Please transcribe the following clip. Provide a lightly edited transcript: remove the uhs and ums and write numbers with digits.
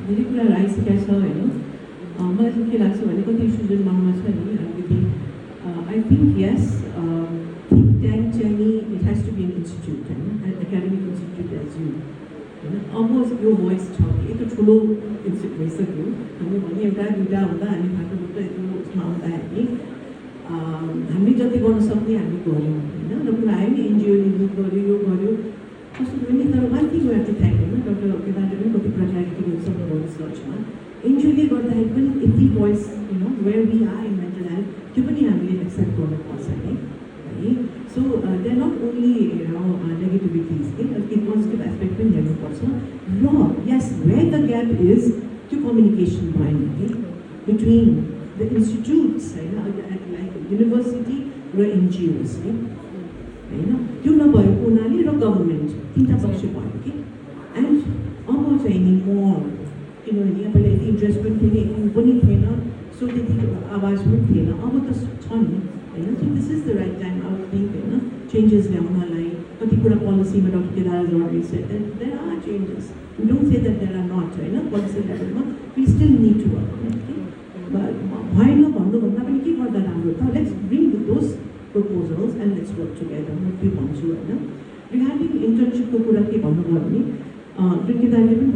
धेरै कुरा आइसकेको छ होइन। मलाई चाहिँ के लाग्छ भने कति इस्यु जुन मनमा छ नि अलिकति I think this think tank चाहिँ नि it has to be an institute होइन, एकाडेमिक इन्स्टिट्युट एज यु होइन। अब यो भोइस छ कि यत्रो ठुलो इन्स्टिट्युट भइसक्यो हामी भने एउटा दुइटा हुँदा हामी फाटोबाट यत्रो उसमा आउँदाखेरि हामीले जति गर्न सक्ने हामी गऱ्यौँ होइन। र कुरा आयो नि एनजिओले लिड गर्यो यो गर्यो कस्तो पनि। तर one thing we have to thank होइन, डक्टर केदारले पनि कति कुरा क्ल्यारिफिकेसन सक्नुभयो रिसर्चमा एनजिओले गर्दाखेरि पनि यति voice you know where we are in mental health त्यो पनि हामीले एक्सेप्ट गर्नुपर्छ है। So they are not only you know negativities के त्यो पोजिटिभ एस्पेक्ट पनि हेर्नुपर्छ। र yes where the gap is त्यो कम्युनिकेसन भएन कि बिट्विन द इन्स्टिट्युट्स होइन, लाइक युनिभर्सिटी र एनजिओस है होइन। त्यो नभएको हुनाले र गभर्मेन्ट तिनवटा पक्ष भयो कि। एन्ड अब चाहिँ नि मोर किनभने यहाँ पहिला यति इन्ट्रेस्ट पनि थिएन यति पनि थिएन सो त्यति आवाज पनि थिएन, अब त छ नि होइन। So this is the right time I think होइन चेन्जेस ल्याउनलाई। कति कुरा पोलिसीमा doctor Kedar there are changes, we don't say that there are not होइन। पोलिसी लेभलमा we still need to work भएन भन्नुभन्दा पनि के गर्दा राम्रो त let's bring those proposals and let's work together. म के भन्छु होइन। रिगार्डिङ इन्टर्नसिपको कुरा के भन्नुभयो भने केदारले पनि